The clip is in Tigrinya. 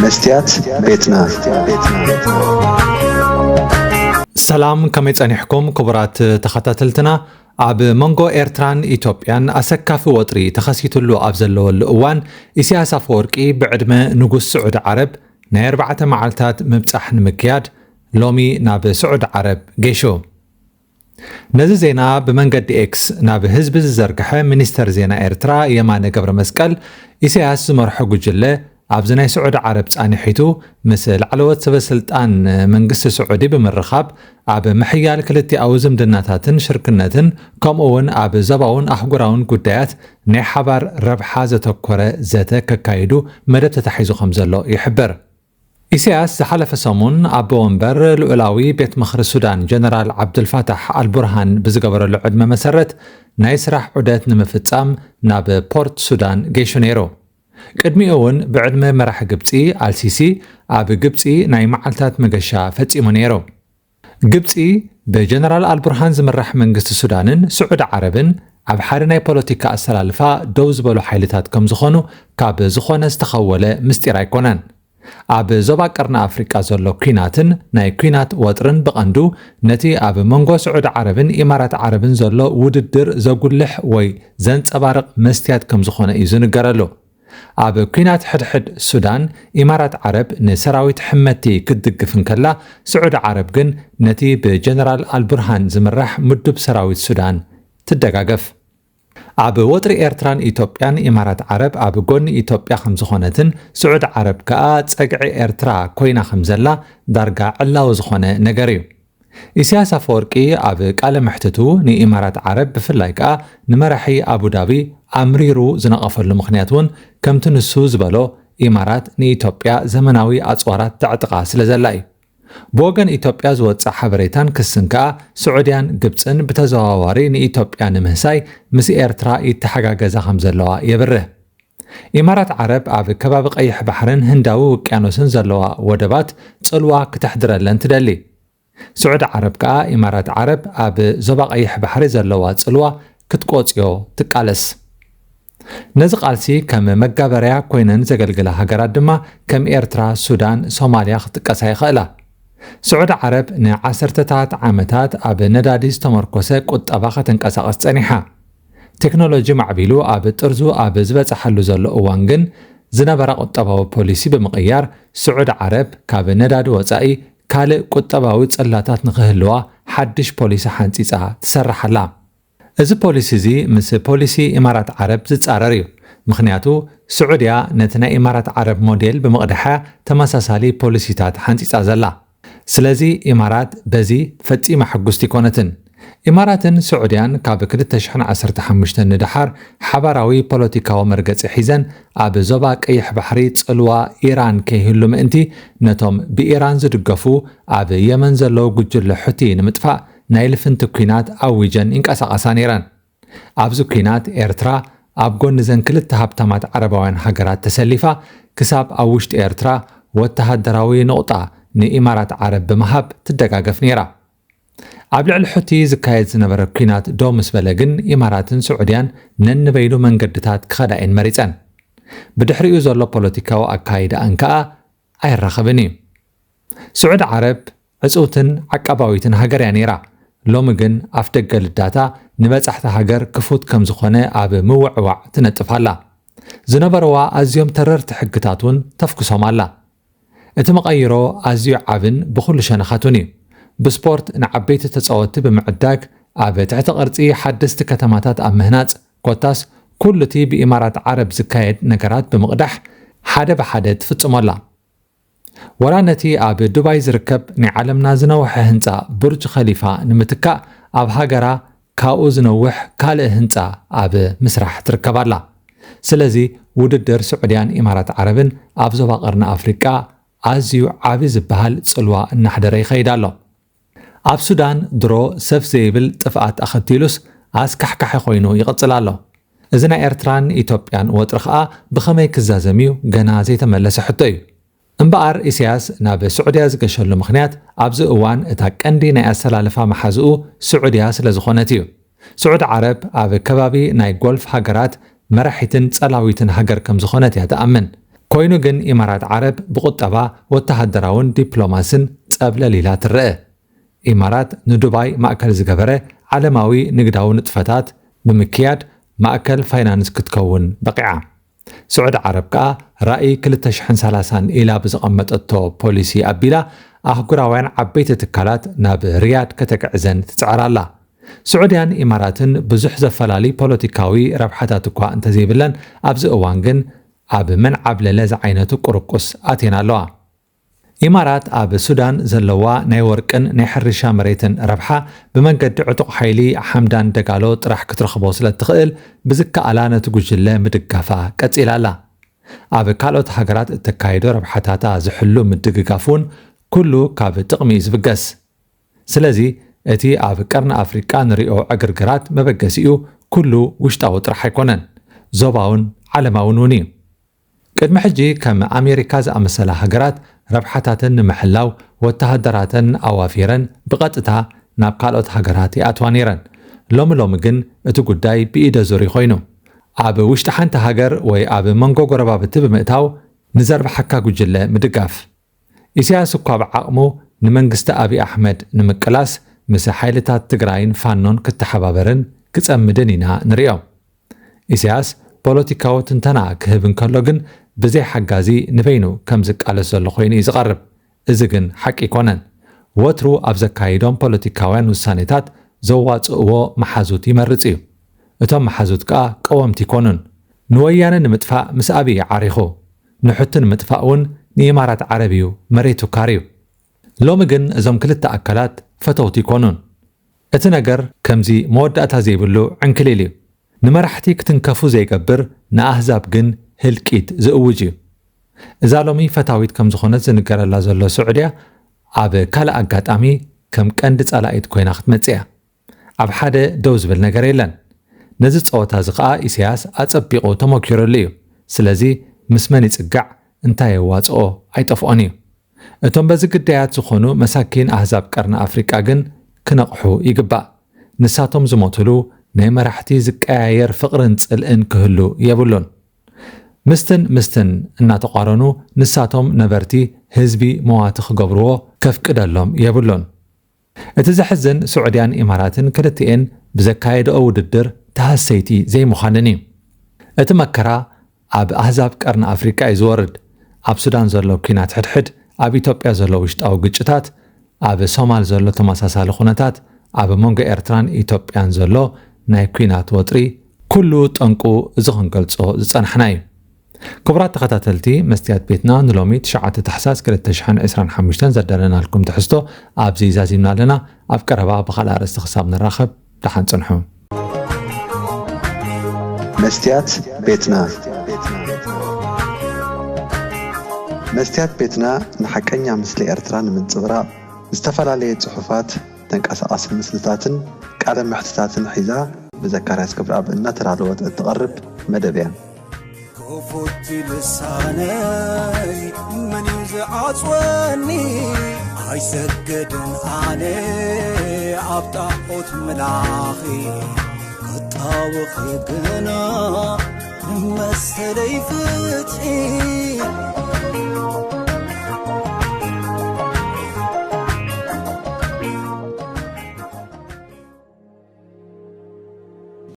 መስትያት ቤትና። ሰላም፣ ከመይ ጸኒሕኩም ክቡራት ተኸታተልትና? ኣብ መንጎ ኤርትራን ኢትዮጵያን ኣሰካፊ ወጥሪ ተኸሲትሉ ኣብ ዘለወሉ እዋን፣ ኢሳያስ ኣፈወርቂ ብዕድመ ንጉስ ስዑዲ ዓረብ ናይ ኣርባዕተ መዓልታት ምብጻሕ ንምክያድ ሎሚ ናብ ስዑዲ ዓረብ ገይሹ። ነዚ ዜና ብመንገዲ ኤክስ ናብ ህዝቢ ዝዘርግሐ ሚኒስተር ዜና ኤርትራ የማነ ገብረ መስቀል፣ ኢሳያስ ዝመርሖ ጉጅለ ኣብዚ ናይ ስዑዲ ዓረብ ጻንሒቱ ምስ ላዕለዎት ሰበ ስልጣን መንግስቲ ስዑዲ ብምርኻብ ኣብ ምሕያል ክልቲኣዊ ዝምድናታትን ሽርክነትን ከምኡ እውን ኣብ ዞባውን ኣህጉራውን ጉዳያት ናይ ሓባር ረብሓ ዘተኮረ ዘተ ከካይዱ መደብ ተታሒዙ ከም ዘሎ ይሕበር። ኢሳያስ ዝሓለፈ ሰሙን ኣቦ ወንበር ልኡላዊ ቤት ምኽሪ ሱዳን ጀነራል ዓብዱልፋታሕ ኣልቡርሃን ብዝገበረሉ ዕድመ መሰረት ናይ ስራሕ ዑደት ንምፍጻም ናብ ፖርት ሱዳን ገይሹ ነይሩ። ቅድሚኡ እውን ብዕድመ መራሒ ግብጺ ኣልሲሲ ኣብ ግብጺ ናይ መዓልታት መገሻ ፈጺሙ ነይሩ። ግብጺ ብጀነራል ኣልቡርሃን ዝምራሕ መንግስቲ ሱዳንን ስዑዲ ዓረብን ኣብ ሓደ ናይ ፖለቲካ ኣሰላልፋ ደው ዝበሉ ሓይልታት ከም ዝኾኑ ካብ ዝኾነ ዝተኸወለ ምስጢር ኣይኮነን። ኣብ ዞባ ቀርኒ ኣፍሪቃ ዘሎ ኲናትን ናይ ኲናት ወጥርን ብቐንዱ ነቲ ኣብ መንጎ ስዑዲ ዓረብን ኢማራት ዓረብን ዘሎ ውድድር ዘጉልሕ ወይ ዘንጸባርቕ መስትያት ከም ዝኾነ እዩ ዝንገረሉ። ኣብ ኲናት ሕድሕድ ሱዳን፣ ኢማራት ዓረብ ንሰራዊት ሕመቲ ክትድግፍ እንከላ፣ ስዑዲ ዓረብ ግን ነቲ ብጀነራል ኣልቡርሃን ዝምራሕ ምዱብ ሰራዊት ሱዳን ትደጋገፍ። ኣብ ወጥሪ ኤርትራን ኢትዮጵያን ኢማራት ዓረብ ኣብ ጎኒ ኢትዮጵያ ከም ዝኾነትን ስዑዲ ዓረብ ከኣ ጸግዒ ኤርትራ ኮይና ከም ዘላ ዳርጋ ዕላዊ ዝኾነ ነገር እዩ። ኢሳያስ ኣፈወርቂ ኣብ ቃለ መሕትቱ ንኢማራት ዓረብ ብፍላይ ከኣ ንመራሒ ኣቡዳቢ ኣምሪሩ ዝነቐፈሉ ምኽንያት እውን ከምቲ ንሱ ዝበሎ ኢማራት ንኢትዮጵያ ዘመናዊ ኣጽዋራት ተዕጥቓ ስለ ዘላ እዩ። ብወገን ኢትዮጵያ ዝወጽእ ሓበሬታን ክስን ከኣ ስዑድያን ግብጽን ብተዘዋዋሪ ንኢትዮጵያ ንምህሳይ ምስ ኤርትራ ይተሓጋገዛ ከም ዘለዋ የብርህ። ኢማራት ዓረብ ኣብ ከባቢ ቀይሕ ባሕርን ህንዳዊ ውቅያኖስን ዘለዋ ወደባት ጽልዋ ክተሕድረለን ትደሊ። ስዑዲ ዓረብ ከኣ ኢማራት ዓረብ ኣብ ዞባ ቀይሕ ባሕሪ ዘለዋ ጽልዋ ክትቆጽዮ ትቃለስ። ነዚ ቃልሲ ከም መጋበርያ ኮይነን ዘገልግላ ሃገራት ድማ ከም ኤርትራ፣ ሱዳን፣ ሶማልያ ክጥቀሳ ይኽእላ። ስዑዲ ዓረብ ንዓሰርተታት ዓመታት ኣብ ነዳዲ ዝተመርኮሰ ቁጠባ ከተንቀሳቐስ ጸኒሓ። ቴክኖሎጂ ማዕቢሉ ኣብ ጥርዙ ኣብ ዝበጽሓሉ ዘሎ እዋን ግን ዝነበራ ቁጠባዊ ፖሊሲ ብምቕያር ስዑዲ ዓረብ ካብ ነዳዲ ወጻኢ ካልእ ቁጠባዊ ጽላታት ንኽህልዋ ሓድሽ ፖሊሲ ሓንጺጻ ትሰርሕ ኣላ። እዚ ፖሊሲ እዚ ምስ ፖሊሲ ኢማራት ዓረብ ዝጻረር እዩ። ምኽንያቱ ስዑድያ ነቲ ናይ ኢማራት ዓረብ ሞዴል ብምቕዳሓ ተመሳሳሊ ፖሊሲታት ሓንጺጻ ዘላ። ስለዚ ኢማራት በዚ ፈጺማ ሕጉስቲ ኣይኮነትን። ኢማራትን ስዑድያን ካብ ክልተ ሽሕን ዓሰርተ ሓሙሽተን ንደሓር ሓባራዊ ፖለቲካዊ መርገጺ ሒዘን ኣብ ዞባ ቀይሕ ባሕሪ ጽልዋ ኢራን ከይህሉ ምእንቲ ነቶም ብኢራን ዝድገፉ ኣብ የመን ዘለዉ ጉጅለ ሑቲ ንምጥፋእ ናይ ልፍንቲ ኲናት ኣዊጀን ይንቀሳቐሳ ነይረን። ኣብዚ ኲናት ኤርትራ ኣብ ጎኒ ዘን ክልተ ሃብታማት ዓረባውያን ሃገራት ተሰሊፋ ክሳብ ኣብ ውሽጢ ኤርትራ ወተሃደራዊ ኑቕጣ ንኢማራት ዓረብ ብምሃብ ትደጋገፍ ነይራ። ኣብ ልዕሊ ሑቲ ዝካየድ ዝነበረ ኲናት ደው ምስ በለ ግን ኢማራትን ስዑድያን ነንበይኑ መንገድታት ክኸዳ እየን መሪጸን። ብድሕሪኡ ዘሎ ፖለቲካዊ ኣካይዳኣን ከኣ ኣይራኸብን እዩ። ስዑዲ ዓረብ ዕጽውትን ዓቃባዊትን ሃገር እያ ነይራ። ሎሚ ግን ኣፍደገ ልዳታ ንበጻሕቲ ሃገር ክፉት ከም ዝኾነ ኣብ ምውዕዋዕ ትነጥፍ ኣላ። ዝነበርዋ ኣዝዮም ተረርቲ ሕግታት እውን ተፍክሶም ኣላ። እቲ መቐይሮ ኣዝዩ ዓብን ብኹሉ ሸነኻቱን እዩ። ብስፖርት ንዓበይቲ ተጻወትቲ ብምዕዳግ፣ ኣብ ትሕቲ ቅርጺ ሓደስቲ ከተማታት ኣብ ምህናጽ፣ ኮታስ ኩሉ እቲ ብኢማራት ዓረብ ዝካየድ ነገራት ብምቕዳሕ ሓደ ብሓደ ትፍጽሞ ኣላ። ወላ ነቲ ኣብ ዱባይ ዝርከብ ናይ ዓለምና ዝነውሐ ህንጻ ቡርጅ ኸሊፋ ንምትካእ ኣብ ሃገራ ካብኡ ዝነውሕ ካልእ ህንጻ ኣብ ምስራሕ ትርከብ ኣላ። ስለዚ ውድድር ስዑድያን ኢማራት ዓረብን ኣብ ዞባ ቀርኒ ኣፍሪቃ ኣዝዩ ዓቢ ዝበሃል ጽልዋ እናሕደረ ይኸይድ ኣሎ። ኣብ ሱዳን ድሮ ሰፍ ዘይብል ጥፍኣት ኣኸቲሉስ ኣስካሕካሒ ኮይኑ ይቕጽል ኣሎ። እዚ ናይ ኤርትራን ኢትዮጵያን ወጥሪ ኸኣ ብኸመይ ክዛዘም እዩ ገና ዘይተመለሰ ሕቶ እዩ። እምበኣር ኢሳያስ ናብ ስዑድያ ዝገሸሉ ምኽንያት ኣብዚ እዋን እታ ቀንዲ ናይ ኣሰላልፋ መሓዝኡ ስዑድያ ስለ ዝኾነት እዩ። ስዑዲ ዓረብ ኣብ ከባቢ ናይ ጎልፍ ሃገራት መራሒትን ጸላዊትን ሃገር ከም ዝኾነት እያ ትኣምን። ኮይኑ ግን ኢማራት ዓረብ ብቁጠባ፣ ወተሃደራውን ዲፕሎማስን ጸብለል ኢላ ትረአ። ኢማራት ንዱባይ ማእከል ዝገበረ ዓለማዊ ንግዳዊ ንጥፈታት ብምክያድ ማእከል ፋይናንስ ክትከውን በቒዓ። ስዑዲ ዓረብ ከኣ ራእይ ክልተ ሽሕን ሰላሳን ኢላ ብዘቐመጠቶ ፖሊሲ ኣቢላ ኣህጉራውያን ዓበይቲ ትካላት ናብ ሪያድ ከተግዕዘን ትጽዕር ኣላ። ስዑድያን ኢማራትን ብዙሕ ዘፈላሊ ፖለቲካዊ ረብሓታት እኳ እንተዘይብለን፣ ኣብዚ እዋን ግን ኣብ መንዓብ ለለ ዝዓይነቱ ቁርቁስ ኣትየን ኣለዋ። ኢማራት ኣብ ሱዳን ዘለዋ ናይ ወርቅን ናይ ሕርሻ መሬትን ረብሓ ብመንገዲ ዕጡቕ ሓይሊ ሓምዳን ደጋሎ ጥራሕ ክትረኽቦ ስለ እትኽእል፣ ብዝከኣላ ነቲ ጉጅለ ምድጋፋ ቀጺላ ኣላ። ኣብ ካልኦት ሃገራት እተካይዶ ረብሓታታ ዝሕሉ ምድግጋፍ እውን ኩሉ ካብ ጥቕሚ እዩ ዝብገስ። ስለዚ እቲ ኣብ ቀርኒ ኣፍሪቃ ንሪኦ ዕግርግራት መበገሲኡ ኩሉ ውሽጣዊ ጥራሕ ኣይኮነን፣ ዞባውን ዓለማውን እውን እዩ። ቅድሚ ሕጂ ከም ኣሜሪካ ዝኣመሰላ ሃገራት ረብሓታተን ንምሕላው ወተሃደራተን ኣዋፊረን ብቐጥታ ናብ ካልኦት ሃገራት ይኣትዋ ነይረን። ሎሚ ሎሚ ግን እቲ ጉዳይ ብኢደ ዙሪ ኮይኑ፣ ኣብ ውሽጢ ሓንቲ ሃገር ወይ ኣብ መንጎ ጎረባብቲ ብምእታው ንዘርብሓካ ጉጅለ ምድጋፍ። ኢሳያስ እኳ ብዓቕሙ ንመንግስቲ ኣብይ ኣሕመድ ንምቅላስ ምስ ሓይልታት ትግራይን ፋኖን ክተሓባበርን ክጸምድን ኢና ንሪኦ። ኢሳያስ ፖለቲካዊ ትንተና ክህብ እንከሎ ግን ብዘይ ሓጋዚ ንበይኑ ከም ዝቃለስ ዘሎ ኮይኑ እዩ ዝቐርብ። እዚ ግን ሓቂ ኣይኮነን። ወትሩ ኣብ ዘካይዶም ፖለቲካውያን ውሳኔታት ዘዋጽእዎ መሓዙት ይመርጽ እዩ። እቶም መሓዙት ከኣ ቀወምቲ ኣይኮኑን። ንወያነ ንምጥፋእ ምስ ኣብይ እዩ ዓሪኹ። ንሑቲ ንምጥፋእ እውን ንኢማራት ዓረብ እዩ መሬቱ ካርዩ። ሎሚ ግን እዞም ክልተ ኣካላት ፈተውቲ ኣይኮኑን። እቲ ነገር ከምዚ መወዳእታ ዘይብሉ ዕንክሊል እዩ። ንመራሕቲ ክትንከፉ ዘይገብር፣ ንኣህዛብ ግን ህልቂት ዝእውጅ እዩ። እዛ ሎሚ ፈታዊት ከም ዝኾነት ዝንገረላ ዘሎ ስዑድያ፣ ኣብ ካልእ ኣጋጣሚ ከም ቀንዲ ጸላኢት ኮይና ክትመጽእ እያ። ኣብ ሓደ ደው ዝብል ነገር የለን። ነዚ ጸወታ እዚ ኸኣ ኢሳያስ ኣጸቢቑ ተሞኪሩሉ እዩ። ስለዚ ምስ መን ይጽጋዕ እንታይ የዋጽኦ ኣይጠፍኦን እዩ። እቶም በዚ ግዳያት ዝኾኑ መሳኪን ኣህዛብ ቀርኒ ኣፍሪቃ ግን ክነቕሑ ይግባእ። ንሳቶም ዝሞትሉ ናይ መራሕቲ ዝቀያየር ፍቕርን ጽልእን ክህሉ የብሉን። ምስትንምስትን እናተቋረኑ ንሳቶም ነበርቲ ህዝቢ መዋቲ ክገብርዎ ከፍቅደሎም የብሉን። እቲ ዘሕዝን ስዑድያን ኢማራትን ክልቲኤን ብዘካየደኦ ውድድር ተሃሰይቲ ዘይምዃንን እዩ። እቲ መከራ ኣብ ኣህዛብ ቀርኒ ኣፍሪቃ እዩ ዝወርድ። ኣብ ሱዳን ዘሎ ኲናት ሕድሕድ፣ ኣብ ኢትዮጵያ ዘሎ ውሽጣዊ ግጭታት፣ ኣብ ሶማል ዘሎ ተመሳሳሊ ኩነታት፣ ኣብ መንጎ ኤርትራን ኢትዮጵያን ዘሎ ናይ ኲናት ወጥሪ፣ ኩሉ ጠንቁ እዚ ክንገልጾ ዝጸናሕና እዩ። ክቡራት ተኸታተልቲ መስትያት ቤትና፣ ንሎሚ ትሽዓተ ታሕሳስ ክልተ ሽሕን ዕስራን ሓሙሽተን ዘዳለናልኩም ትሕዝቶ ኣብዚ ዛዚምና ኣለና። ኣብ ቀረባ ብኻልእ ኣርእስቲ ክሳብ ንራኸብ ደሓን ጽንሑ። መስትያት ቤትና። መስትያት ቤትና ንሓቀኛ ምስሊ ኤርትራ ንምንጽብራቕ ዝተፈላለየ ጽሑፋት፣ ተንቀሳቓሲ ምስልታትን ቃለ መሕትታትን ሒዛ ብዘካርያስ ገብረኣብ እናተዳለወት እትቐርብ መደብ እያ። ክፉት ልሳነይ መን እዩ ዝዓጽወኒ? ኣይሰግድን ኣነ ኣብ ጣዖት ምላኺ፣ ክጣወኺ ግና መሰለይ ፍትሒ።